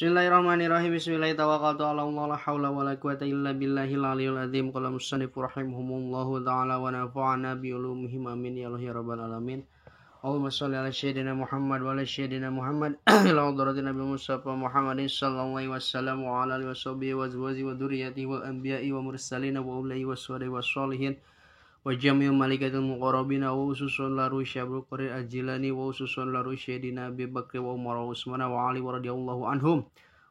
Bismillahirrahmanirrahim. Bismillahirrahmanirrahim. Ala Allah la haula wala quwata illa billahil aliyil azim. Qala musannif rahimahumullahu ta'ala wa nafa'ana bi ulumihim amin ya Allah ya rabbal alamin. Allahumma shalli ala sayyidina Muhammad wa ala sayyidina Muhammad ila hadratin Nabi Mustafa Muhammadin sallallahu alaihi wasallam wa ala alihi washabihi wa azwajihi wa dzurriyyatihi wal anbiya'i wa mursalin wa ulai waswadi wassalihin wa jami'il malaikatil muqarrabin wa ususun la rusyabul qarir ajilani wa ususun la rusyadina Abi Bakr wa Umar wa Utsman wa Ali wa radhiyallahu anhum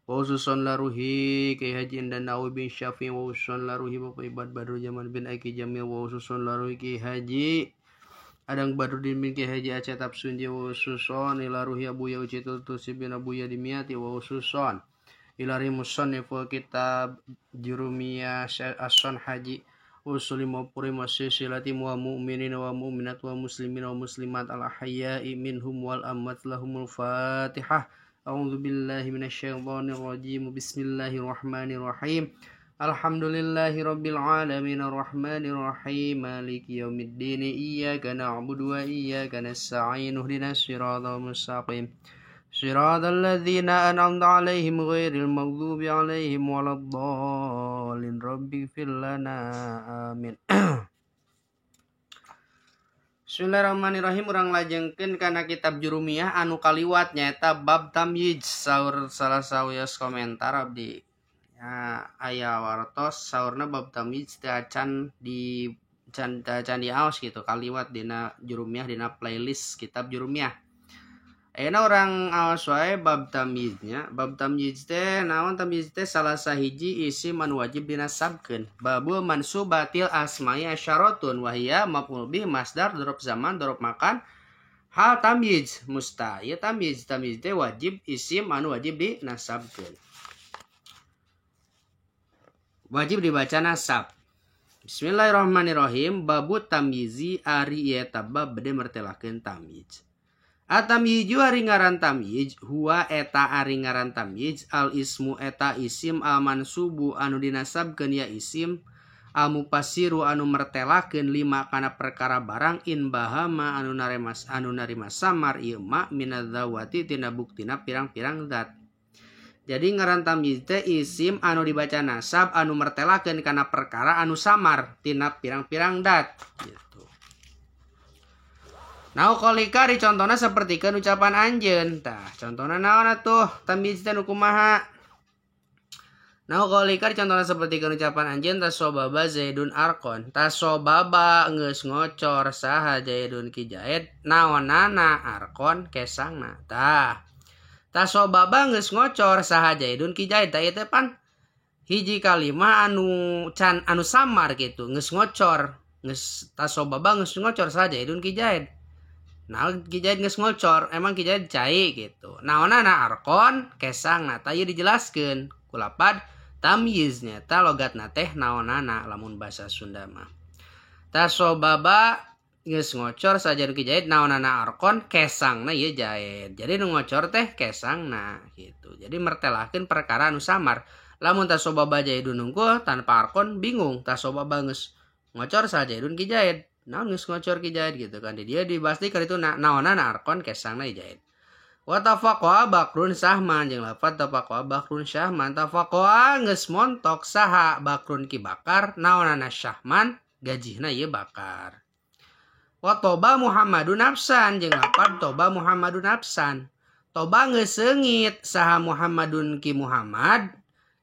wa ususun la ruhi Ki Haji dan Nawawi bin Syafi'i wa ususun la ruhi Bapak Ibad Badrul Jamal bin Aiki Jamil wa ususun la ruhi Ki Haji Adang Badruddin bin Ki Haji Aceh Tapsunji wa ususun ila ruhi Abu Yaucitul Tusi bin Abu Yadimiyati wa ususun ila musanniful kitab Jurumiyah As-Son Haji usuli mapuri masyilati wa mu'minin wa mu'minat wa muslimin wa muslimat al ahya'i minhum wal amwat lahumul fatihah. A'udzu billahi minasyaitonir rajim. Bismillahirrahmanirrahim. Alhamdulillahi rabbil alamin arrahmanir rahim maliki yaumiddin iyyaka na'budu wa iyyaka nasta'in ihdinas siratal mustaqim siratal ladzina an'amta 'alaihim ghairil maghdubi 'alaihim waladdallin rabbighfir lana amin. Bismillahirrahmanirrahim. Urang lajengkeun kana kitab Jurumiyah anu kaliwat nyaeta bab tamyiz. Saur salah sawios komentar abdi ya, aya wartos saurna bab tamyiz teh acan di can acan diaos gitu kaliwat dina Jurumiyah dina playlist kitab Jurumiyah. Ayeuna urang aos wae bab tamyiznya. Bab tamyiz teh naon? Tamyiz teh salah sahiji isim anu wajib dinasabkeun. Babul mansubatil asma'i asyaratun wa hiya maf'ul bih masdar dzarf zaman dzarf makan hal tamyiz musta. Ieu tamyiz, tamyiz teh wajib isim anu wajib dinasabkeun. Wajib dibaca nasab. Bismillahirrahmanirrahim. Babu tamyizi ari ieu eta bab bade mertelakeun tamyiz. Atamyiju ari ngaran tamyiz huwa eta ari ngaran tamyiz al ismu eta isim al mansubu anu dinasabkeun ya isim al mufassiru anu mertelakeun lima kana perkara barang in bahama anu narima samar ieu ma minadzawati tina buktina pirang-pirang zat. Jadi ngaran tamyiz teh isim anu dibaca nasab anu mertelakeun kana perkara anu samar tina pirang-pirang zat gitu. Nah, kolika di contohna sapertikeun ucapan anjeun. Tah, contohna naon atuh? Tamyiz teh nu kumaha? Nah, kolika di contohna sapertikeun ucapan anjeun tasobaba Zaidun arkon. Tasobaba geus ngocor saha Zaidun ki Zaid, naonana arkon kesangna. Tah. Tasobaba geus ngocor saha Zaidun ki Zaid. Tah ieu teh pan hiji kalima anu can anu samar kitu, geus ngocor. Geus tasobaba geus ngocor saha Zaidun ki Zaid. Nah, Ki Zaid geus ngocor, emang Ki Zaid cai gitu. Naonana arkon kesangna tah ieu dijelaskeun ku lapad tamyiznya ta logatna teh naonana lamun basa Sunda mah. Tasobaba geus ngocor saja Ki Zaid naonana arkon kesangna ieu Zaid. Jadi nu ngocor teh kesangna gitu. Jadi mertelakeun perkara anu samar. Lamun tasobaba Zaidun unggul tanpa arkon bingung. Tasobaba geus ngocor saja Zaidun Ki Zaid. Naon geus ngocor ki Zaid gitu kan. Di dia dibasti ka ditu naonana arkon kesangna Zaid. Wa tafaqaha bakrun sahman jeung lafaz tafaqaha bakrun syahman. Tafaqaha geus montok saha bakrun ki bakar naonana syahman gajihna ieu bakar. Wa toba Muhammadun nafsan jeung lafaz toba Muhammadun nafsan. Toba geus seungit saha Muhammadun ki Muhammad.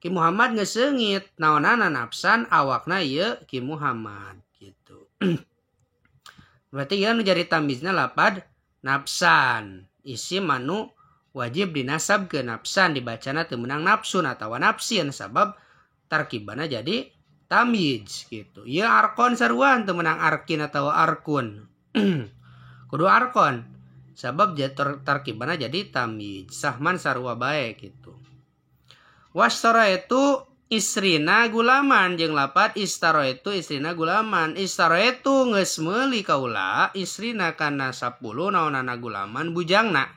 Ki Muhammad geus seungit naonana nafsan awakna ieu ki Muhammad gitu. Berarti ya nu jadi tamyizna lapad nafsan. Isim anu wajib dinasab ke nafsan dibacana teu meunang nafsun atawa nafsin sabab tarkibana jadi tamyiz gitu. Ieu arkon saruan teu meunang arkin atawa arkun. Kudu arkon sabab tarkibana jadi tamyiz. Sahman sarua bae gitu. Wastara itu isrina gulaman jeung lapat istaro itu isrina gulaman. Istaro itu geus meuli kaula isrina kana 10 naonana gulaman bujangna.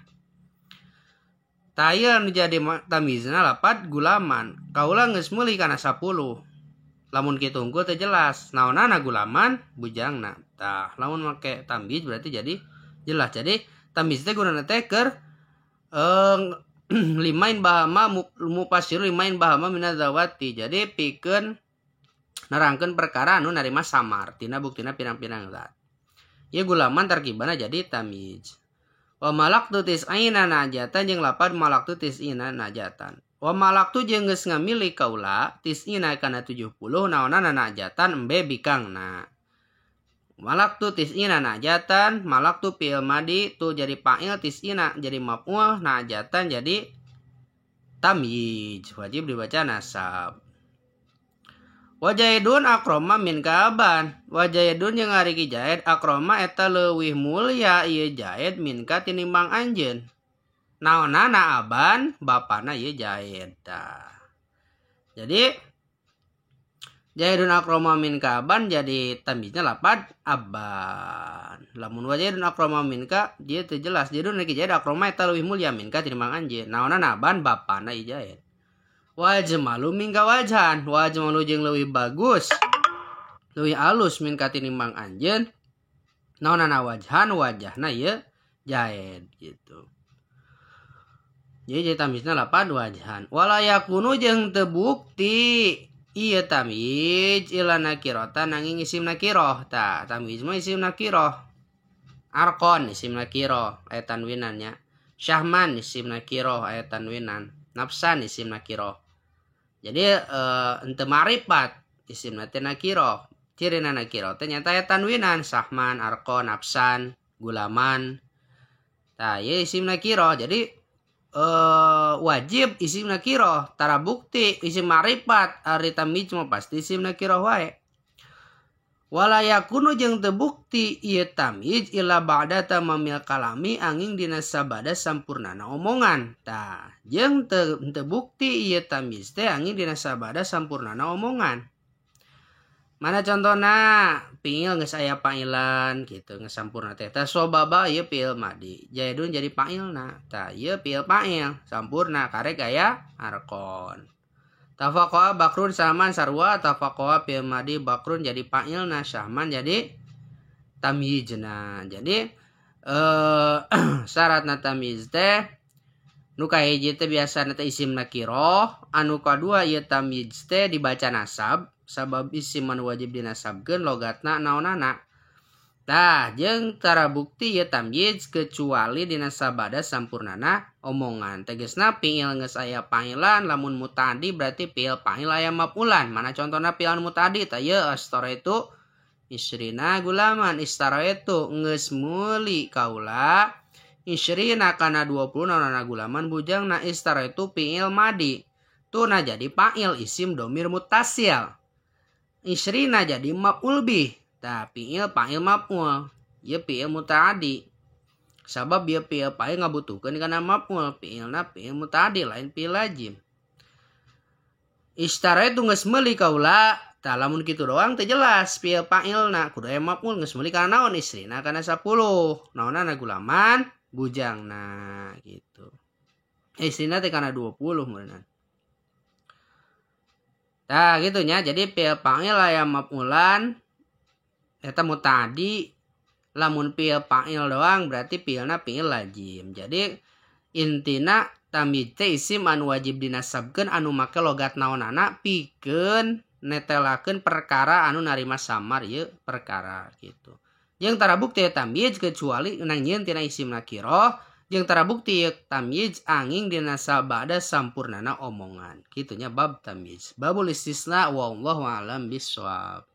Tah ieu nu jadi tamyizna lapat gulaman. Kaula geus meuli kana 10. Lamun kitu unggul teh jelas naonana gulaman bujangna. Tah lamun make tamyiz berarti jadi jelas. Jadi tamyiz teh gunana teh keur Limain bahama mupasiru limain bahama minadzawati. Jadi pikeun nerangkeun perkara anu narima samar tina buktina pirang-pirang zat. Ieu gulaman tarkibana jadi tamyiz. Wa malaktu tis'ina najatan jeung lapad malaktu tis'ina najatan. Wa malaktu jeung geus ngamili kaula tis'ina kana 70 naonana najatan embe bikangna. Malaktu tis'ina najatan, malaktu fi'il madi tu jadi fa'il, tis'ina jadi maf'ul, najatan jadi tamyiz, wajib dibaca nasab. Wajaidun akroma min kaaban, wajaidun jeung ari ki Jaid akroma eta leuwih mulia ieu Jaid minka tinimbang anjeun. Naonana aban bapana ieu Jaid. Tah. Jadi Jaidun akroma minka aban jadi tamyiznya lapad aban. Lamun wajaidun akroma minka dia teu jelas. Jaidun ari Jaid akroma eta leuwih mulia minka tinimbang anjeun. Naonana aban bapana ieu Jaid. Wajmalu minka wajhan, wajmalu jeung leuwih bagus, leuwih alus minka tinimbang anjeun. Naonana wajhan wajahna ieu Jaid gitu. Jadi tamyizna lapad wajhan. Wala yakunu jeung teu bukti ieu tamyiz ila nakirata nanging isim nakiroh. Tah tamyiz mah isim nakiroh. Arkon isim nakiroh aya tanwinannya. Syahman isim nakiroh aya tanwinan. Nafsan isim nakiroh. Jadi henteu marifat isimna teh nakiroh. Cirina nakiroh teh nyata aya tanwinan, sahman, arkon, nafsan, gulaman. Tah ieu isim nakiroh. Jadi wajib isim nakiroh, tara bukti isim marifat ari tamyiz mah pasti isim nakiroh wae. Wala yakunu jeung teu bukti ieu tamyiz illa ba'da tamamil kalami angin dina sabada sampurnana omongan. Tah jeung teu bukti ieu tamyiz teh angin dina sabada sampurnana omongan. Mana contohna fiil geus aya fa'ilan gitu geus sampurna teh. Tah sobaba ieu fiil madi, jaidun jadi fa'ilna. Tah ieu fiil fa'il sampurna karek aya arkon. Tafaqa'a bakrun sahman sarwa, tafaqa'a fiil madi bakrun jadi fa'ilna, sahman jadi tamyizna. Jadi syaratna tamyiz teh nu kahiji teh biasana teh isim nakiroh, anu kadua ieu tamyiz teh dibaca nasab sabab isim anu wajib dinasabkeun logatna naonana. Tah jeung tara bukti ieu tamyiz kecuali dina sabada sampurnana omongan. Tegasna fiil geus aya fa'ilan, lamun mutadi berarti fiil fa'il aya maf'ulan. Mana contohna fiil mutadi? Tah ieu astaraitu isrina gulaman, istaraitu geus meuli kaula isrina kana 20 naonana gulaman bujangna, istaraitu fiil madi. Tuna jadi fa'il isim domir muttasil. Isrina jadi maf'ul bih. Tah fiil fa'il maf'ul. Ieu fiil mutaaddi. Sabab ieu fiil fa'il ngabutuhkeun kana maf'ul, fiilna fiil mutaaddi lain fiil lazim. Istaraitu geus meuli kaula. Tah lamun kitu doang teu jelas fiil fa'ilna kudu aya maf'ul geus meuli kana naon isrina kana 10. Naonana gulaman bujangna gitu. Isrina teh kana 20 meureunna. Tah gitu nya, jadi fiil fa'il aya maf'ulan eta mutadi, lamun fiil fa'il doang berarti fiilna fiil lazim. Jadi intina tamyiz teh isim anu wajib dinasabkeun anu make logat naonana pikeun netelakeun perkara anu narima samar ieu perkara gitu. Jeung tara bukti tamyiz kecuali nangieun tina isim nakiroh, jeung tara bukti tamyiz angin dina sabada sampurnana omongan. Kitunya bab tamyiz. Babul istisna wallahu a'lam bissawab.